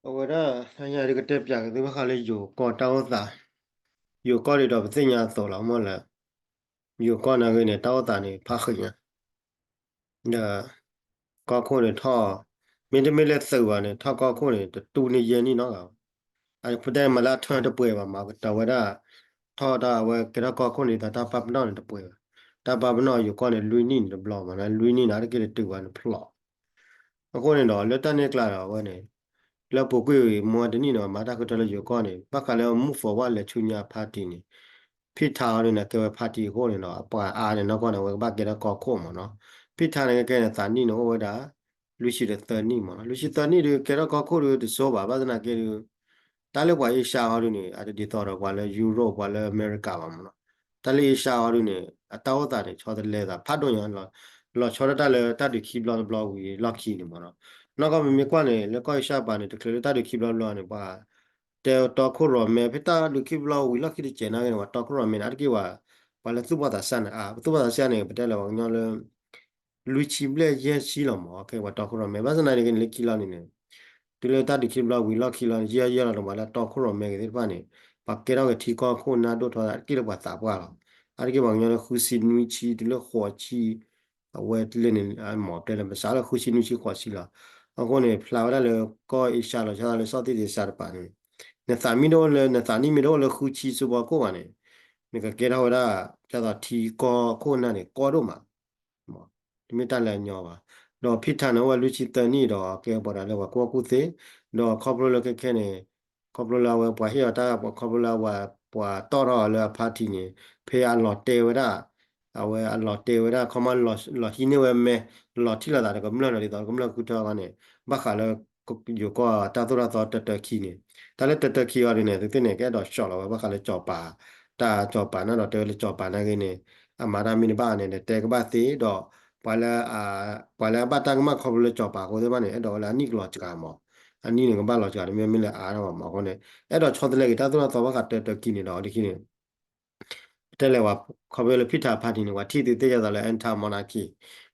အဝဲဒၣ် တနံၤအံၤဒုးကတဲပၠးက့ၤသုဘၣ်ဃးလၢယိၤကီၢ်တၢ်အိၣ်သး, ယိၤကီၢ်ဒ်သိးပသ့ၣ်ညါအသိးလီၤ မ့ၢ်လၢ ယိၤကီၢ်နာ်ဂ့ၤန့ၣ် တၢ်အိၣ်သးန့ၣ် ဖးဃံးညါ ဒီး ကီၢ်ခိၣ်န့ၣ်ထီၣ်, မ့တမ့ၢ်လၢသုးဘၣ်န့ၣ် ထီၣ်ကီၢ်ခိၣ်န့ၣ် တတူၢ်န့ၢ်ယဲၢ်နံၣ်နီတဂၤဘၣ်. အပတဲမၤလၢအထၢၣ်တပှဲၤဘၣ်မး ကတီၤဝဲဒၣ် ထီၣ်တၢ်အဝဲကဲထီၣ်ကီၢ်ခိၣ်န့ၣ် တၢ်ပာ်ပနီၣ်န့ၣ်တပှဲၤဘၣ်. တၢ်ပာ်ပနီၣ်ယိၤကီၢ်န့ၣ် လွံၢ်နံၣ်န့ၣ်တဘျီမး လွံၢ်နံၣ်န့ၣ် အါတက့ၢ်တတုၤဘၣ်န့ၣ်ဖျိး အဃိန့ၣ်ဒီး လၢတၢ်န့ၣ်ကျါဒီးအဝဲန့ၣ် လၢပူၤကွံာ်မွဲတနံၣ်န့ၣ် မၤတၢ်ဃုထၢလၢယိၤကီၢ်န့ၣ် ဘၣ်ဃးလၢ move forward လဲၤဆူညါ party န့ၣ် ဖံထါအီၤဒုးန့ၣ် ကဲဝဲ party အဃိန့ၣ်ဒီး ပှၤအါန့ၣ် နီၢ်ကီၢ်န့ၣ် အဝဲကဘၣ်ကဲထီၣ်ကီၢ်ခိၣ်မးနီၤ. ဖံထါန့ၣ်ကဲန့ၣ် သးနံၣ်န့ၣ်အိၣ်ဝဲဒၣ် လွံၢ်ဆံဒီးသၢနံၣ်မးနီၤ. လွံၢ်ဆံသၢနံၣ်ဒုး ကဲထီၣ်ကီၢ်ခိၣ်ဒုးတစိဘၣ် ဘၣ်သနာ်က့ဒုး တၢ်လၢပှၤအ့ရှါအီၤဒုးန့ၣ် အတဒ်သိးဒီးပှၤလၢ Europe ပှၤလၢအမဲရကၤဘၣ်မးနီၤ. တၢ်လၢအ့ရှါအီၤဒုးန့ၣ် အတၢ်အိၣ်သးန့ၣ် ဆီတလဲသးဖးဒိၣ်ညါ လီၤဆီဒၣ်တၢ်လၢတၢ်ဒုးခံဘျီတဘျီဝံၤလီၢ်ခံန့ၣ်မးနီၤ. နီၢ်ကီၢ်ပမ့ၢ်ကွၢ်န့ၣ် လၢကီၢ်အ့ရှါပၤန့ၣ် တချုးလၢတၢ်ဒုးခံဘျီတဘျီန့ၣ် ပှၤ တဲတီခိၣ်ရိၣ်မဲ ဖဲတၢ်ဒုးခံဘျီဝံၤလီၢ်ခံတစဲးနာ်ဂ့ၤန့ၣ် ပှၤတီခိၣ်ရိၣ်မဲန့ၣ် အါတက့ၢ်ဝဲ ပှၤလၢသူၣ်ဘီၣ်သးစၢ်န့ၣ် အါ ပသူၣ်ဘီၣ်သးစၢ်န့ၣ် ပတဲလၢပှၤကညီလၢ လွံၢ်ဆံဘျဲၣ်ယဲၢ်ဆံလီၤမး ကဲပှၤတီခိၣ်ရိၣ်မဲ ဘၣ်ဆၣ်သနာ်က့န့ၣ် လၢခံလီၤန့ၣ်န့ၣ် တုၤလၢတၢ်ဒုးခံဘျီဝံၤလီၢ်ခံလီၤန့ၣ် ယဲၢ်ယဲၢ်လီၤန့ၣ် ပှၤလၢတီခိၣ်ရိၣ်မဲဂ့ၤသ့ၣ်တဖၣ်န့ၣ် ပှၤကဲထီၣ်က့ၤထံကီၢ်ခိၣ်နၢ်ဒိၣ်ထီၣ်သးတက့ၢ်လၢပှၤသးပှၢ်လီၤ. အါတက့ၢ်ပှၤကညီလၢဃုဆံနွံဆံတုၤလၢဃိးဆံ အဝဲလၢန့ၣ် မ့ၢ်တဲလၢပစးလၢဃုဆံနွံဆံဃိးဆံလီၤ. အဃိန့ၣ် ဖျါဝဲဒၣ်လၢကီၢ်အ့ရှါလီၤဆီဒၣ်တၢ်လၢ Southeast Asia တပၤန့ၣ် နသးမံတအိၣ်လၢ နသးနံၣ်မ့ၢ်တအိၣ်လၢဃုဆံစ့ၢ်ကီးခိၣ်ဘၣ်န့ၣ် နကကဲထီၣ်ဝဲဒၣ် ဒ်သိးထံကီၢ်ခိၣ်နၢ်န့ၣ် ကီဒိၣ်မး တမ့ၢ်တၢ်လၢအညီဘၣ်. ဒီးဖံထါန့ၣ်အိၣ်ဝဲလွံၢ်ဆံသၢနံၣ်ဒီး ကဲပှၤတဂၤလၢပှၤကူၣ်ဘၣ်ကူၣ်သ့, ဒီးခီဖျိလၢခဲခဲန့ၣ် ခီဖျိလၢအဝဲပှၤဟ့ၣ်အီၤတၢ် ခီဖျိလၢအဝဲ ပှၤတီၣ်ထီၣ်အီၤလၢအ party န့ၣ် ဖဲအလီၤတဲာ်ဝဲဒၣ် အဝဲအလီၤတဲာ်ဝဲဒၣ် ခီမီ လီၤဟံးန့ၢ်ဝဲမဲ လီၤထံၣ်လိာ်သးဒီးကမျၢၢ်ဒီးဒ်သိးကမျၢၢ်ဃုထၢအဂီၢ်န့ၣ် ဘၣ်ဃးလၢ ယိၤကီၢ်တၢ်သိၣ်တၢ်သီတၢတၢခံန့ၣ် တၢ်လၢတၢတၢခံအီၤဒ်န့ၣ် သုသ့ၣ်န့ၣ် ကအဲၣ်ဒိး short လီၤဝဲ ဘၣ်ဃးလၢကၠီၤပၤ တၢ်ကၠီၤပၤန့ၣ်ဒီးတဲဝဲလၢကၠီၤပၤနာ်ဂ့ၤန့ၣ် အမၤတၢ်မ့ၢ်တဘၣ်န့ၣ် နတဲကဘၣ်သ့ဒီး ပှၤလၢ ပှၤလၢအဘၣ်တၢ်ကမၣ်ခီဖျိလၢကၠီၤပၤအဃိသ့ၣ်တဖၣ်န့ၣ် အဲၣ်ဒိးဝဲလၢအနံၣ်ကလီၤစှၤမး အနံၣ်န့ၣ်ကဘၣ်လီၤစှၤ တမ့ၢ်မ့ၢ်လၢအါထီၣ်ဘၣ်မးအဃိန့ၣ် အဲၣ်ဒိးဆီတလဲက့ၤတၢ်သိၣ်တၢ်သီဘၣ်ဃးတၢတၢခံန့ၣ်ဒီး ဒ်ခံန့ၣ် ပတဲလဲၣ်ဝဲ ခီဖျိလၢဖံထါ party န့ၣ် ပှၤထံၣ်သုသ့ၣ်ညါသးလၢ anti-monarchy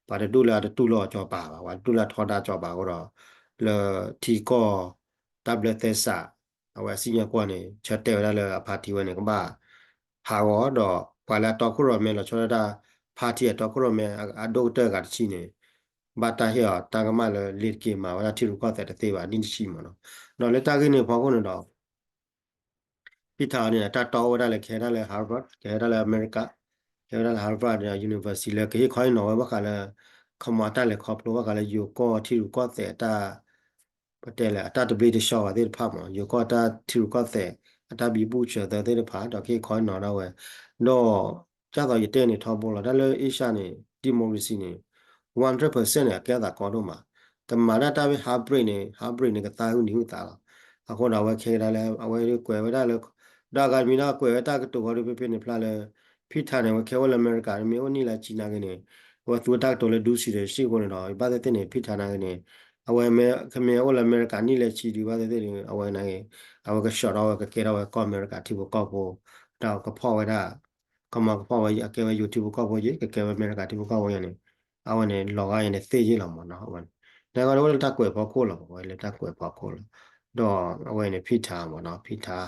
ပှၤတဒူၣ်လၢအတတူၢ်လိာ်ကၠီၤပၤဘၣ် ပှၤတဒူၣ်လၢအထီဒါကၠီၤပၤအဃိဒီး လၢထံကီၢ် တၢ်ဘျၢသဲစး အဝဲအစံၣ်ညီၣ်ကွီၢ်န့ၣ် ဆၢတဲာ်ဝဲဒၣ်လၢအ party ဝဲန့ၣ် ကဘၣ်ဟးဂီၤဒီး ပှၤလၢအတီခိၣ်ရိၣ်မဲလီၤဆီဒၣ်တၢ် party အတီခိၣ်ရိၣ်မဲအဒိၣ်ကတၢၢ်အဂၤတဆံန့ၣ် ဘၣ်တၢ်ဟ့ၣ်အီၤတၢ်ကမၣ်လၢလ့ၤတက့ၤမၤဝဲဒၣ်ထံရူၢ်ကီၢ်သဲးတသ့ဘၣ် နံၣ်တဆံမးနီၤ ဒီးလၢတၢ်ဂ့ၢ်န့ၣ်အဖီခိၣ်န့ၣ်ဒီး ဖံထါအီၤန့ၣ် တၢ်တီအိၣ်ဝဲဒၣ်လၢကဟဲဒၣ်လၢ Harvard ကဟဲဒၣ်လၢအမဲရကၤ ကဟဲဝဲဒၣ်လၢ Harvard ဒီး University လၢကဟ့ၣ်ခီဟ့ၣ်နီၤဝဲဘၣ်ဃးလၢ ခီမီအတၢ်လဲၤခီဖျိဘၣ်ဃးလၢယိၤကီၢ်ထံရူၢ်ကီၢ်သဲးအတၢ် ပတဲလဲၣ် အတၢ်တဘျ့တဆှီဘၣ်သ့ၣ်တဖၣ်မး ယိၤကီၢ်တၢ်ထံရူၢ်ကီၢ်သဲး အတၢ်ဘံဘူဆၢသၢသ့ၣ်တဖၣ် ဒီးကဟ့ၣ်ခီဟ့ၣ်နီၤဒၣ်ဝဲ ဒီး ဒ်သိးယတဲန့ၣ်ထီဘိလီၤ တၢ်လၢ Asia န့ၣ် democracy န့ၣ် one hundred percent န့ၣ် အကဲအသးကီဒိၣ်မး တမၤတၢ်တၢ်ဝဲ hybrid န့ၣ် hybrid န့ၣ် ကသါဟုနံၤဟုသးလီၤ အဃိဒီးအဝဲခဲကဒါလၢ အဝဲကွဲးဝဲဒၣ်လၢ ဒီးအဂၤတမံၤဒီးကွဲးဝဲတၢ်ကတိၤဃီဒီး ဖဲဖဲန့ၣ်ဖျါလၢ ဖံထါန့ၣ် အဝဲခဲအိၣ်လၢအမဲရကၤ မ့ၢ်အိၣ်နံၣ်လၢဆံနာ်ဂ့ၤန့ၣ် အဝဲသူဝဲတၢ်ကတိၤလၢ ဒုးစံးဒီးစံးအဃိန့ၣ်ဒီး ဘၣ်သ့ၣ်သ့ၣ်န့ၣ် ဖံထါနာ်ဂ့ၤန့ၣ် အဝဲမ့ၢ် ခမ့ၢ်အိၣ်လၢအမဲရကၤနံၣ်လၢဆံဒုး ဘၣ်သ့ၣ်သ့ၣ်န့ၣ် အဝဲနာ်ဂ့ၤ အဝဲကဆှီးထီၣ်ဝဲကကဲထီၣ်ဝဲကီၢ်အမဲရကၤထံဖိကီၢ်ဖိ ဒီးကဖီၣ်ဝဲဒၣ် ကမၤကဖီၣ်ဝဲ အကဲဝဲယိၤထံဖိကီၢ်ဖိယဲ ကကဲဝဲအမဲရကၤထံဖိကီၢ်ဖိယဲန့ၣ် အဝဲန့ၣ် လီၤဂာ်ယဲန့ၣ်သ့ယဲလီၤမးနီၤ အဝဲန့ၣ် နကဒီးဝဲလၢတၢ်ကွဲးဖီခိၣ်လီၤ အဝဲလၢတၢ်ကွဲးဖီခိၣ်လီၤ ဒီးအဝဲန့ၣ် ဖံထါမးနီၤ ဖံထါ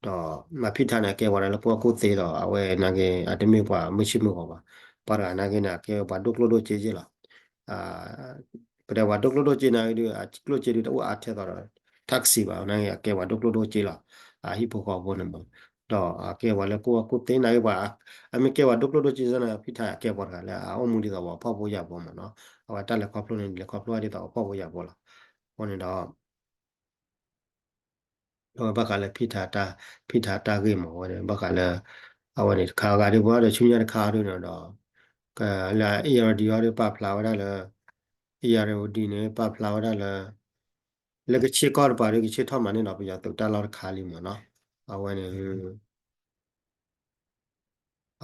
ဒီး မ့ၢ်ဖံထါန့ၣ် အကဲဝဲဒၣ်လၢကီၢ်ခိၣ်သ့ဒီး အဝဲနာ်ဂ့ၤ အတမ့ၢ်ပှၤမုၢ်ဆ့ၣ်မုၢ်ဂီၤဘၣ် ပှၤတဂၤနာ်ဂ့ၤန့ၣ် အကဲပှၤဒိၣ်ကျိၣ်ဒိၣ်စ့ယဲလီၤ ပတဲပှၤဒိၣ်ကျိၣ်ဒိၣ်စ့နာ်ဂ့ၤဒီး အကျိၣ်စ့ဒုးတအိၣ်အါထဲသိးဒီး ထၢၣ်စံးဘၣ် နာ်ဂ့ၤ အကဲပှၤဒိၣ်ကျိၣ်ဒိၣ်စ့လီၤ အဟံၣ်ဖိဃီဖိန့ၣ်မး ဒီးအကဲပှၤလၢကီၢ်ခိၣ်သ့နာ်ဂ့ၤပှၤ အမ့ၢ်ကဲပှၤဒိၣ်ကျိၣ်ဒိၣ်စ့စ့ၢ်န့ၣ် ဖံထါအကဲပှၤတဂၤလၢ အအိၣ်မူဒ်သိးပှၤဖှီၣ်ဖိယာ်ဖိမးနီၤ အဝဲတၢ်လဲၤခီဖျိန့ၣ် လဲၤခီဖျိဒ်သိးပှၤဖှီၣ်ဖိယာ်ဖိလီၤ အဃိန့ၣ်ဒီး အဝဲဘၣ်ဃးလၢဖံထါတၢ် ဖံထါတၢ်ဂ့ၢ်မး အဝဲန့ၣ် ဘၣ်ဃးလၢ အဝဲန့ၣ်တခါအဂၤဒ်ပှၤဒီးဆူညါတခါဒ်န့ၣ်ဒီး လၢ Irrawaddy အီၤဒ်ပာ်ဖျါဝဲဒၣ်လၢ Irrawaddy န့ၣ် ပာ်ဖျါဝဲဒၣ်လၢ လၢကဆ့ကီၢ်တပၤဒီး ကဆ့ထီၣ်မၤန့ၢ်ဒီးပယီၤသုးတၢ်လီၢ်တခါလံမးနီၤ အဝဲန့ၣ်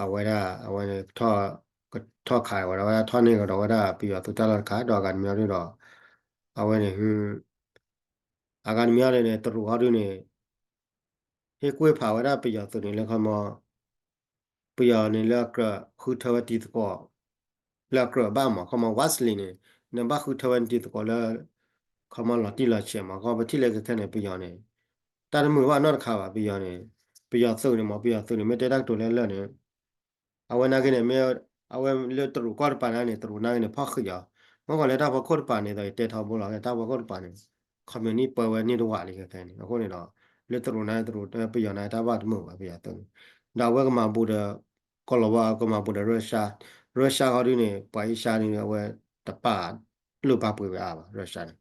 အဝဲဒၣ် အဝဲန့ၣ် ထီၣ်ခးဝဲဒၣ် ထီၣ်န့ၢ်ကဒီးဝဲဒၣ်ပယီၤသုးတၢ်လီၢ်တခါ ဒီးအဂၤတမံၤအီၤဒ်ဒီး အဝဲန့ၣ် အဂၤတမံၤအီၤန့ၣ် တရူးအီၤဒ်န့ၣ် ဟ့ၣ်ကွၢ်ဖးဝဲဒၣ်ပယီၤသုးန့ၣ်လၢခီမီ ပယီၤန့ၣ်လၢအကြၢးဃုထၢဝဲတံၤသကိး လၢအကြၢးဘၣ်မး ခီမီ Wesley န့ၣ် နဘၣ်ဃုထၢဝဲနတံၤသကိးလၢ ခီမီလီၤတံၢ်လီၤဆဲးမး ကီၢ်ပထံၣ်လၢခဲခဲန့ၣ် ပယီၤန့ၣ် တၢ်တမုာ်ဘၣ်နီတခါဘၣ် ပယီၤန့ၣ် ပယီၤသုးန့ၣ်မး ပယီၤသုးန့ၣ် မ့ၢ်တဲတၢ်ကတိၤလၢလၢာ်န့ၣ် အဝဲနာ်က့န့ၣ် မ့ၢ် အဝဲလၢတရူးကီၢ်တပၤနာ်က့န့ၣ် တရူးနာ်က့န့ၣ် ဖီၣ်ဃံးအီၤ မ့ၢ်ကီးလၢတၢ်ဖီခိၣ်တပၤန့ၣ် ဒီးယတဲထီဘိလီၤ တၢ်ဖီခိၣ်တပၤန့ၣ် ခီမီနံၣ်ပၢဝဲန့ၢ်တဝးလံခဲခဲန့ၣ် အဃိန့ၣ်ဒီး လၢတရူးနာ်က့ တရူး ပယီၤနာ်က့ တၢ်ဘၣ်တမုာ်ဘၣ် ပယီၤသုးန့ၣ် ဒီးအဝဲကမၤဘူးဒီး ကီၢ်လီၤဝါကမၤဘူးဒီး Russia Russia ဃီဒုန့ၣ် ပှၤအ့ရှါန့ၣ် အဝဲတပာ်လိာ်ပာ်ပှ့ၤဝဲအါဘၣ် Russia န့ၣ်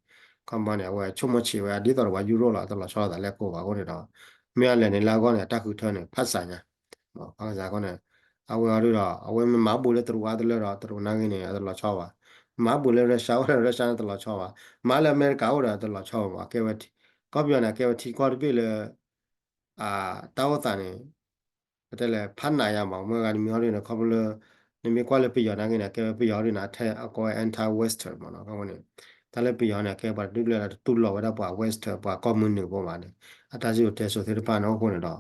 ခီမီန့ၣ် အဝဲဆိကမိၣ်ဆံးဝဲ ဒ်သိးဒီးပှၤယူရိၣ်လီၤ တလီၤဆီလိာ်သးလဲၣ်ကိးဘၣ်အဃိန့ၣ်ဒီး မ့ၢ်အလဲၣ်န့ၣ် လၢအဂီၢ်န့ၣ် အတၢ်ဃုထၢန့ၣ် ဖးစးညါ ဖးစးအဃိန့ၣ် အဝဲအီၤဒုဒီး အဝဲမ့ၢ်မၤဘူးလၢတရူးအါတလၢဒီး တရူးနာ်က့န့ၣ် အတလီၤဆီဘၣ် မၤဘူးလၢ Russia အိၣ်ဒီး Russia န့ၣ်တလီၤဆီဘၣ် မၤလၢအမဲရကၤအိၣ်ဒီးတလီၤဆီဘၣ် ကဲဝဲ ကီၢ်ပယီၤန့ၣ် ကဲဝဲထံကီၢ်တဘ့ၣ်လၢ တၢ်အိၣ်သးန့ၣ် ပတဲလဲၣ် ဖးနးယါမး မ့ၢ်ဂၤတမံၤဟီဒုန့ၣ် ခီဖျိလၢ နမ့ၢ်ကွၢ်လၢပယီၤနာ်က့န့ၣ် ကဲဝဲပယီၤဒုန့ၣ် အထဲအကိးဝဲ anti-western မးနီၤ ခီဖျိန့ၣ် တၢ်လၢပယီၤန့ၣ် ကဲပှၤတဒူၣ်လၢတတူၢ်လိာ်ဝဲဒၣ်ပှၤ western ပှၤကီၢ်မုၢ်နုာ်ဖိဘၣ်န့ၣ် အတၢ်စံၣ်စိၤတဲစိၤသ့ၣ်တဖၣ်န့ၣ် အဃိန့ၣ်ဒီး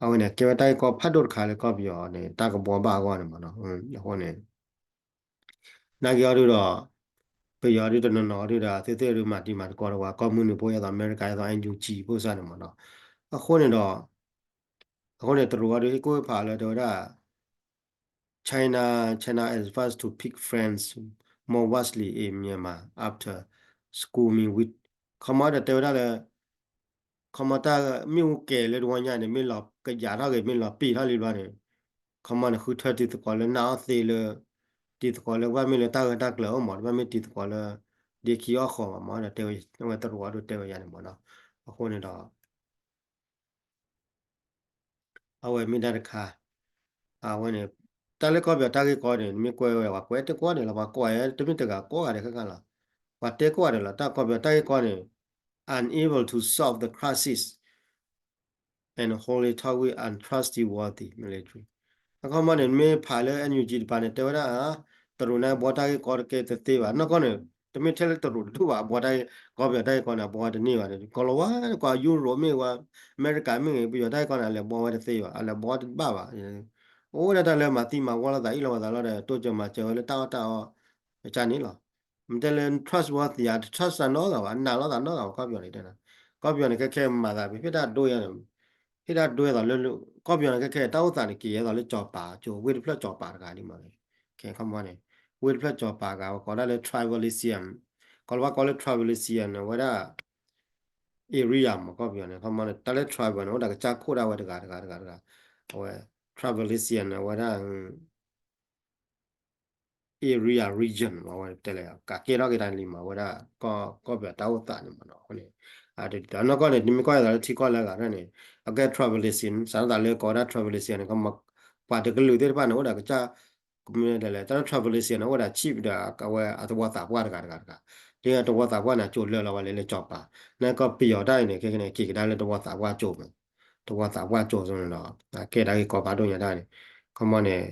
အဝဲန့ၣ် ကဲဝဲတၢ်ဂ့ၢ်ကီဖးဒိၣ်တခါလၢကီၢ်ပယီၤန့ၣ် တၢ်ကဘှီဘၣ်အဂီၢ်န့ၣ်မးနီၤ အဃိန့ၣ် နာ်က့အီၤဒုဒီး ပယီၤဒုတနီၤနီၤဒုဒီး သ့ၣ်သ့ၣ်ဒုမၤတံၤမၤသကိးဒီးပှၤကီၢ်မုၢ်နုာ်ဖိ ယဲသိးအမဲရကၤ ယဲသိး NUG ဖိစၢ်န့ၣ်မးနီၤ အဃိန့ၣ်ဒီး အဃိန့ၣ် တရူးအီၤဒုဟ့ၣ်ကူၣ်ဟ့ၣ်ဖးလၢတဲဝဲဒၣ် China China advice to pick friends more wisely in Myanmar after schooling with ခီမီဒီးတဲဝဲဒၣ်လၢ ခီမီတၢ်မ့ၣ်အူကဲၤလၢတဝီညါန့ၣ် မ့ၢ်လီၤကယၤထီၣ်ဂ့ၤ မ့ၢ်လီၤပံာ်ထီၣ်လံဘျီန့ၣ် ခီမီန့ၣ် ဃုထၢတံၤသကိးလၢနၢ်အီၣ်သ့လၢ တံၤသကိးလၢဘၣ်မ့ၢ်လၢတၢ်ဂၢၢ်တၢ်ကျၢၤအိၣ်မး တဘၣ်မ့ၢ်တံၤသကိးလၢ ဒ့ခံအီၣ်ဃီဘၣ်မး ဒီးတဲဝဲ ဝဲတရူးအီၤဒုတဲဝဲယါန့ၣ်မးနီၤ အဃိန့ၣ်ဒီး အဝဲမ့ၢ်တၢ်တခါ အဝဲန့ၣ် တၢ်လၢကီၢ်ပယီၤတၢ်ဂ့ၢ်ကီန့ၣ် နမ့ၢ်ကွဲးဝဲ ပှၤကွဲးတဲကိးဂၤဒဲးလီၤ ပှၤကိးဝဲတမ့ၢ်တဂၤကိးဂၤဒဲးခဲခါလီၤ ပှၤတဲကိးဂၤဒဲးလီၤ တၢ်ကီၢ်ပယီၤတၢ်ဂ့ၢ်ကီန့ၣ် unable to solve the crisis and holding talk with untrustworthy military အခီမီန့ၣ် မ့ၢ်ဖးလၢ NUG တပၤန့ၣ် တဲဝဲဒၣ် တရူးန့ၣ်ဘှီတၢ်ဂ့ၢ်ကီတကဲတသ့ဘၣ် နီၢ်ကီၢ်န့ၣ် တမ့ၢ်ထဲလၢတရူးတဒူၣ်ဘၣ် အဘှီတၢ်ဂ့ၢ် ကီၢ်ပယီၤတၢ်ဂ့ၢ်ကီန့ၣ် အဘှီတန့ၢ်ဘၣ်န့ၣ် ကီၢ်လီၤဝါ ကွၢ်ယူရိးမ့ၢ်ဝဲ အမဲရကၤမ့ၢ်ဂ့ၤ ပယီၤတၢ်ဂ့ၢ်ကီန့ၣ် အလဲၤဘှီဝဲတသ့ဘၣ် အလဲၤဘှီတဘၣ်ဘၣ် အိၣ်ဝဲဒၣ်တၢ်လၢမၤသံမၤဝီလိာ်သးအံၣ်လိာ်လိာ်သးလီၤဒီး တိစၢၤမၤစၢၤဝဲလၢတၢ်အီၣ်တၢ်အီ ကန့ၣ်လီၤ မ့ၢ်တဲလၢ trustworthy ဧါ တtrustသးနီတဂၤဘၣ် နာ်လိာ်သးနီတဂၤဘၣ် ကီၢ်ပယီၤန့ၣ်တဲ ကီၢ်ပယီၤန့ၣ် ခဲခဲမၤသး ဟ့ၣ်တၢ်ဒိယါန့ၣ် ဟ့ၣ်တၢ်ဒိယါသိးလၢ ကီၢ်ပယီၤန့ၣ် ခဲခဲတၢ်အိၣ်သးန့ၣ် က့ၤယဲသိးလၢကၠီၤပၤကၠိ ဝ့ၢ်တဖျၢၣ်ကၠီၤပၤတဂၤဒ်မး ခဲခီမီန့ၣ် ဝ့ၢ်တဖျၢၣ်ကၠီၤပၤတဂၤ ဝဲကိးဒၣ်လၢ tribalism ကီၢ်လီၤဝါကိးလၢ tribalism န့ၣ် ဝဲဒၣ် area မး ကီၢ်ပယီၤန့ၣ် ခီမီန့ၣ် တၢ်လၢ tribal န့ၣ် အိၣ်ဒီးကစၢ်ခိၣ်ဒၣ်ဝဲတဂၤတဂၤတဂၤတဂၤ အဝဲ tribalism န့ၣ် အဝဲဒၣ် area region မး ဝဲတဲလဲၣ် ကးကဲထီၣ်က့ၤတၢ်လံမး ဝဲဒၣ် ကီၢ်ပယီၤတၢ်အိၣ်သးန့ၣ်မးနီၤ အဃိန့ၣ် ဒီးနီၢ်ကီၢ်န့ၣ် နမ့ၢ်ကွၢ်ယသးလၢထံကီၢ်လၢအဂၤန့ၣ် အကဲ tribalism စးထီၣ်သးလၢကိးဝဲဒၣ် tribalism န့ၣ် ပှၤတကလုာ်သ့ၣ်တဖၣ်န့ၣ် အိၣ်ဒီးကစၢ် မ့ၢ်တဲလဲၣ် တၢ်လၢ tribalism န့ၣ် အိၣ်ဒီး chief ဒီးအဝဲအသဝီသးပှၢ်တဂၤတဂၤတဂၤ ဒ်တဝီသးပှၢ်န့ၣ် အကၠိလၢာ်လီၤဝဲလၢလၢကၠီၤပၤ နကီၢ်ပယီၤတၢ်အံၤန့ၣ် ခဲကနံၣ် က့ၤကဒါလၢတဝီသးပှၢ်ကၠိမး တဝီသးပှၢ်ကၠိန့ၣ်ဒီး ကဲတၢ်ဂ့ၢ်ကီဖးဒိၣ်ညါတၢ်န့ၣ် ခီမီန့ၣ်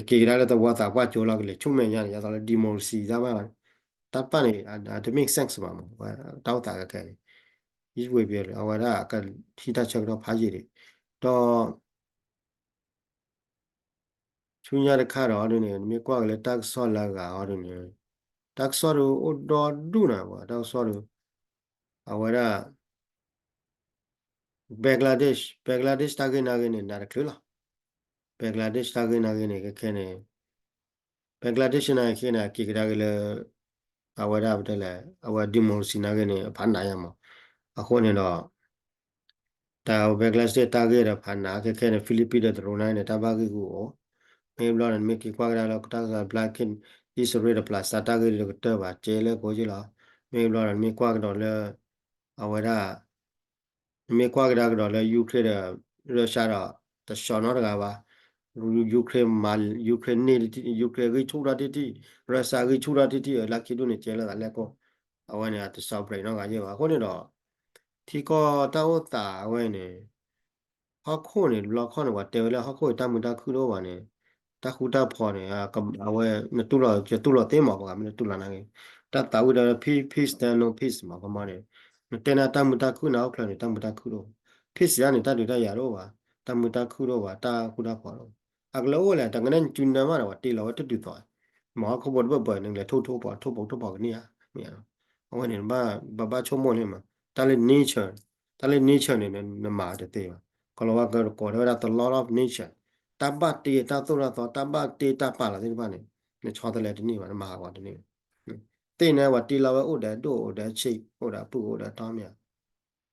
ကက့ၤကဒါလၢတဝီသးပှၢ်ကၠိလီၤ ကလဲၤဆူမဲာ်ညါန့ၣ် ယသးလၢ democracy တၢ်ဘၣ် တၢ်တဖၣ်န့ၣ် တ make sense ဘၣ်မး တၢ်အိၣ်သးခဲခဲန့ၣ် ယဝ့ၤပှဲၤလၢ အဝဲဒၣ်ကဟံးတၢ်ဆၢကတီၢ်ဖးယံာ်ဒံး ဒီး ဆူညါတခါဒီးဒ်န့ၣ် နမ့ၢ်ကွၢ်က့ၤလၢတၢ်ကစီၣ်လၢအဂၤအီၤဒ်န့ၣ် တၢ်ကစီၣ်ဒ်အိၣ်ဒီဒူၣ်နၤ တၢ်ကစီၣ်ဒ် အဝဲဒၣ် Bangladesh Bangladesh တၢ်ဂ့ၢ်နာ်ဂ့ၤန့ၣ် နးတချုးလီၤ Bangladesh တၢ်ဂ့ၢ်နာ်ဂ့ၤန့ၣ် ခဲခဲန့ၣ် Bangladesh နာ်ဂ့ၤခဲန့ၣ် အက့ၤကဒါက့ၤလၢ အဝဲဒၣ်ပတဲလဲၣ် အဝဲ democracy နာ်ဂ့ၤန့ၣ် အဖးနးယါမး အဃိန့ၣ်ဒီး တၢ် Bangladesh တၢ်ဂ့ၢ်ဒီးဖးနးခဲခဲန့ၣ် Philippines ဒီးတရူးနာ်ဂ့ၤန့ၣ် တၢ်ဘၣ်ဂ့ၢ်ဂူာ်အိၣ် မ့ၢ်ဘျီန့ၣ် နမ့ၢ်က့ၤကွၢ်ကဒါလၢတၢ်ကစီၣ် ဘျါခ့ၣ် အံၣ်စရ့လးဒီးပျၢ်စၢ်တၢ်ဂ့ၢ်ဒီးကတၢၢ်ဘၣ် ကဲလၢကိးက့လီၤ မ့ၢ်ဘျီန့ၣ် နမ့ၢ်ကွၢ်ကဒီးလၢ အဝဲဒၣ် နမ့ၢ်ကွၢ်ကဒါကဒီးလၢ Ukraine ဒီး Russia ဒီး တဆီၣ်နီတဂၤဘၣ် Ukraine မၤ Ukraine န့ၢ်တထံၣ် Ukraine ဂံၢ်ဆူၣ်ထီၣ်တထံၣ် Russia ဂံၢ်ဆူၣ်ထီၣ်တထံၣ် လၢခံဒူၣ်န့ၣ် ကဲလၢသးလဲၣ်ကိး အဝဲန့ၣ် အတဆီၣ် break နီတဂၤယဲၢ်ဘၣ် အဃိန့ၣ်ဒီး ထံကီၢ်တၢ်အိၣ်သးအဝဲန့ၣ် ဟီၣ်ခိၣ်န့ၣ် တဘျီခီၣ်န့ၣ် ပှၤတဲဝဲလၢဟီၣ်ခိၣ်အံၤတၢ်မုာ်တၢ်ခုၣ်တအိၣ်ဘၣ်န့ၣ် တၢ်ဃူတၢ်ဖိးန့ၣ် အဝဲ နတူၢ်လိာ် ယတူၢ်လိာ်သ့မး ပှၤမ့ၢ်နတူၢ်လိာ်နာ်ဂ့ၤ တၢ်သးဝံၣ်ဒီး peace peace တဲ no peace မး ခီမီန့ၣ် နတဲန့ၢ်တၢ်မုာ်တၢ်ခုၣ်န့ၣ် ဟီၣ်ခိၣ်န့ၣ် တၢ်မုာ်တၢ်ခုၣ်တအိၣ် peace ယါန့ၣ် တၢ်ဒုးတၢ်ယၤတအိၣ်ဘၣ် တၢ်မုာ်တၢ်ခုၣ်တအိၣ်ဘၣ် တၢ်ဃူတၢ်ဖိးတအိၣ် အကလၢအိၣ်လဲၣ် တကနဲၣ်နစုနၢမးဒီး ပှၤတ့လီၤဝဲတဒုးသိး မ့ၢ်ဟီၣ်ခိၣ်ဖိတဘၢၣ်ဘၢၣ်န့ၣ် လဲၤထိၣ်ထိၣ်ဖိး ထိၣ်ဖိးထိၣ်ဖိးကန့ၢ်ဧါ မ့ၢ်ဧါ အဝဲန့ၣ် ပဘၣ်ဆိကမိၣ်လံမး, တၢ်လၢ nature, တၢ်လၢ nature န့ၣ် နမၤတသ့ဘၣ်. ကီၤလၤဝါကကိးတဲဝဲဒၣ် the law of nature, တၢ်ဘၣ်တ့တၢ်သိၣ်တၢ်သီ တၢ်ဘၣ်တ့တၢ်ပာ်လီၤသ့ၣ်တဖၣ်န့ၣ် နဆီတလဲတန့ၢ်ဘၣ်, နမၤဟးဂီၤတန့ၢ်ဘၣ်. သ့ၣ်န့ၣ် ပှၤတ့လီၤဝဲအိၣ်ဒီးဒိၣ်အိၣ်ဒီးဆံး အိၣ်ဒီးပုၢ်အိၣ်ဒီးတီမ့ၢ်ဧါ.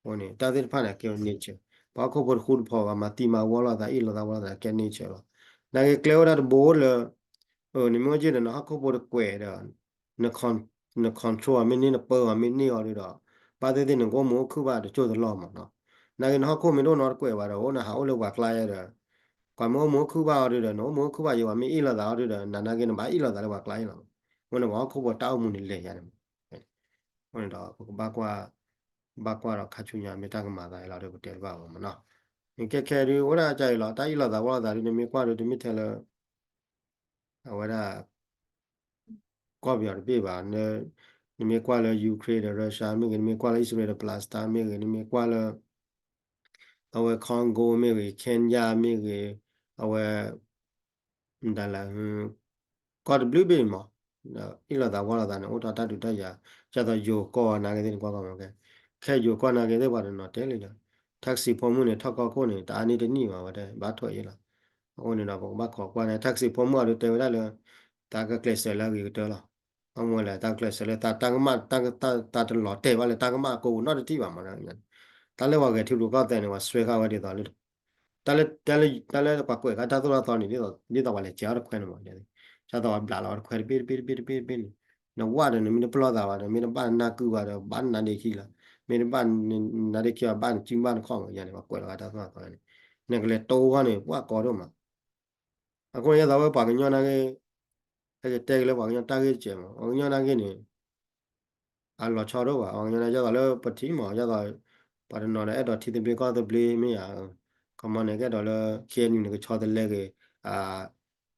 အဃိန့ၣ် တၢ်သ့ၣ်တဖၣ်န့ၣ် ကဲဝဲ nature, ပှၤဟီၣ်ခိၣ်ဖိတဃူတဖိးဘၣ် မၤသံမၤဝီလိာ်သး အ့ၣ်လိာ်သးဝီလိာ်သး ကဲ nature လီၤ. နာ်က့ကျဲဝဲဒၣ်တဘိလၢ နမ့ၢ်အိၣ်က့ဒီး နဟီၣ်ခိၣ်ဖိတကွဲးဒီး န con- န control မ့ၢ်န့ၢ် နပၢအီၤမ့ၢ်န့ၢ်အီၤဒုဒီး ဘၣ်သ့ၣ်သ့ၣ်နကအိၣ်မူအိၣ်ခုၣ်ဘၣ်တစိၢ်တလီၢ်မးနီၤ. နာ်က့နဟီၣ်ခိၣ်မ့ၢ်တအိၣ်နီတကွဲးဘၣ်ဒီး အိၣ်နဟးအိၣ်လၢပှၤကျါယဲဒီး ပှၤမ့ၢ်အိၣ်မူအိၣ်ခုၣ်ဘၣ်အီၤဒုဒီး နအိၣ်မူအိၣ်ခုၣ်ဘၣ်ယဲ ပှၤမ့ၢ်အ့ၣ်လိာ်သးအီၤဒုဒီး နနာ်က့နဘၣ်အ့ၣ်လိာ်သးလၢပှၤကျါအံၤလီၤ. အဃိန့ၣ် ပှၤဟီၣ်ခိၣ်ဖိတၢ်အိၣ်မူန့ၣ်လဲၤယါန့ၣ်မး. အဃိန့ၣ်ဒီး ပကဘၣ်ကွၢ် ဘၣ်ကွၢ်ဒီးခါဆူညါမ့ၢ်တၢ်ကမၤသးအံၤလီၤဒီး ပတဲတဘၣ်ဘၣ်မးနီၤ. နကဲခဲဒု အိၣ်ဒၣ်ကါအံၤလီၤ တၢ်အ့ၣ်လိာ်သးဝီလိာ်သးဒု နမ့ၢ်ကွၢ်ဒု တမ့ၢ်ထဲလၢ အဝဲဒၣ် ကီၢ်ပယီၤတဘ့ၣ်ဘၣ်, နမ့ၢ်ကွၢ်လၢ Ukraine ဒီး Russia မ့ၢ်ဂ့ၤ, နမ့ၢ်ကွၢ်လၢ Israel ဒီး Palestine မ့ၢ်ဂ့ၤ, နမ့ၢ်ကွၢ်လၢ အဝဲ Congo မ့ၢ်ဂ့ၤ, Kenya မ့ၢ်ဂ့ၤ, အဝဲ မတၤလဲၣ် ကီၢ်တဘျုးဘ့ၣ်မး, အ့ၣ်လိာ်သးဝီလိာ်သးန့ၣ် အိၣ်ထီၣ်တၢ်ဒုးတၢ်ယၤ, ဒ်သိးယိၤကီၢ်နာ်က့သ့ၣ်နကွၢ်ကီမးကဲ, ခဲယိၤကီၢ်နာ်က့သ့ၣ်ပှၤတနီၤတဲလံဒီး taxi ဖိမုၣ်န့ၣ် ထီၣ်ကီၢ်ခိၣ်န့ၣ် တအါန့ၢ်တနံၣ်ဘၣ်ဝဲတဲ ဘၣ်ထွဲးအံၤလီၤ. အဃိန့ၣ်ဒီး ပကဘၣ်ခိးကွၢ်န့ၣ် taxi ဖိမုၣ်အီၤဒုတဲဝဲဒၣ်လၢ သးကကျဲးစၢးလၢအဂ့ၤကတၢၢ်လီၤ. ဘၣ်မနုၤလဲၣ် သးကကျဲးစၢးလၢသးတၢ်ကမၣ် တၢ် သးတလီၤတဲာ်ဘၣ်လၢတၢ်ကမၣ်အကိးပူၤနီတထံၣ်ဘၣ်မး, တၢ်လၢပှၤဂဲၤထံရူၢ်ကီၢ်သဲးန့ၣ် ပှၤစွဲဃာ်ဝဲဒ်သိးလၢ တၢ်လၢ တၢ်လၢ တၢ်လၢပှၤကွဲးဃာ်တၢ်သိၣ်တၢ်သီန့ၣ် ဒ်သိးပှၤလဲၤစဲးအီၣ်တခွဲန့ၣ်မး, ဒ်သိးပှၤဘျးလီၤအီၤတခွဲတဘ့ၣ်တဘ့ၣ်တဘ့ၣ်တဘ့ၣ်တဘ့ၣ်န့ၣ်, နဝၣ်ဒီးနမ့ၢ်တပလီၢ်သးဘၣ်ဒီး မ့ၢ်တဘၣ်နနၢ်ကုၢ်ဘၣ်ဒီး ဘၣ်နနါဒ့ခံလီၤ, မ့ၢ်တဘၣ်နနါဒ့ခံဘၣ် ဘၣ်နစုဘၣ်နခီၣ်မးယၤန့ၣ် ပှၤကွဲးလီၤဃာ်တၢ်သိၣ်တၢ်သီန့ၣ်, နကလဲၤတိဝဲန့ၣ် ပှၤကီဒိၣ်မး. အဃိန့ၣ် ယသးဝဲပှၤကညီနာ်က့ ဟဲကတဲက့ၤလၢပှၤကညီတၢ်ဂ့ၢ်တစဲးမး, ပှၤကညီနာ်က့န့ၣ် အလီၤဆီဒိၣ်ဘၣ်, ပှၤကညီနာ်က့ ဒ်သိးလၢပထံၣ်မး ဒ်သိး ပှၤတနီၤဒီးအဲၣ်ဒိးထံသဘျ့ကီၢ်သဘျ့မ့ၢ်ဧါ, ကမၤန့ၣ်ကအဲၣ်ဒိးလၢ KNU န့ၣ် ကဆီတလဲက့ၤ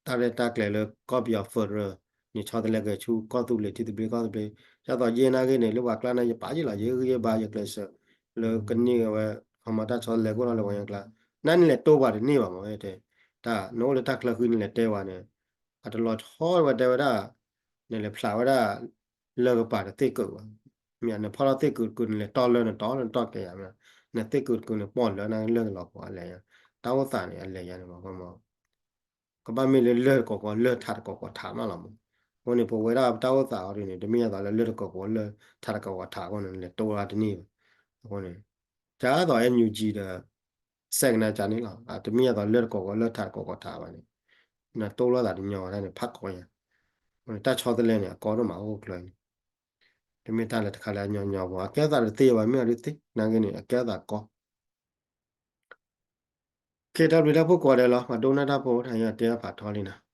တၢ်ရဲၣ်တၢ်ကျဲၤလၢကီၢ်ပယီၤ federal န့ၣ် ဆီတလဲက့ၤဆူကီၢ်သူလ့ၤထံသဘျ့ကီၢ်သဘျ့, ဒ်သိးယဲနာ်က့န့ၣ် လၢပှၤကျါန့ၣ် ယပာ်ယ့ၣ်လီၤ ယဂံၢ်ယဘါ ယကျဲးစၢး လၢကန့ၢ်ဝဲ ခီမီတၢ်ဆီတလဲကအိၣ်ထီၣ်လၢပှၤကညီကျါ, နန့ၣ်လဲၤတိပှၤတန့ၢ်ဘၣ်မးဝဲတဲ, တၢ်နအိၣ်လၢတၢ်ချၢဃံန့ၣ်လဲၤတဲဝဲန့ၣ် အတလီၤဆီဝဲတဲဝဲဒၣ် နလဲၤဖျးဝဲဒၣ် လၢၢ်ကပၤတသ့ၣ်ကုာ်ဘၣ်, မ့ၢ်နဖီၣ်ထီၣ်သ့ၣ်ကုာ်တကုာ်န့ၣ် လဲၤတီလၢနတီလၢနတီကဲယၤမ့ၢ်, နသ့ၣ်ကုာ်တကုာ်န့ၣ် ပိာ်လၢနလၢၢ်ကလီၤပှီၤအလဲၤယၤ, တၢ်အိၣ်သးန့ၣ် အလဲၤယၤန့ၣ်မး ကဘၣ်မ့ၢ်လၢလၢၢ်တကိးကိးလၢၢ်ထးတကိးကိးထးမးလီၤမး. အဃိန့ၣ် ပဝဲဒၣ်ပတၢ်အိၣ်သးအီၤဒ်န့ၣ် တမ့ၢ်ယသးလၢလၢၢ်တကိးကိးလၢၢ်ထးတကိးကိးထးအဃိန့ၣ် လဲၤတိဝဲဒၣ်တန့ၢ်ဘၣ်. အဃိန့ၣ် ဒ်သိး NUG ဒီး စဲးကနါကန့ၣ်လီၤ. တမ့ၢ်ယသးလၢၢ်တကိးကိးလၢၢ်ထးတကိးကိးထးဘၣ်န့ၣ် နတိလိာ်သးတညီဝဲဒၣ်န့ၣ် ဖးကီညါ. တၢ်ဆီတလဲန့ၣ် အကီဒိၣ်မးအိၣ်ကျၢၤန့ၣ် တမ့ၢ်တၢ်လၢတခါလၢအညီညီဘၣ်. အကဲထီၣ်သးတသ့ဘၣ် မ့ၢ်အီၤဒ်သ့ နာ်က့န့ၣ် အကဲထီၣ်သးကီ ကဲ တၢ်ဘျုးတၢ်ဖှိၣ်ကိးဂၤဒဲးလီၤ. ပှၤဒိကနၣ်တၢ်ဖိ တၢ်ယတဲဖးထီလံနီၤ.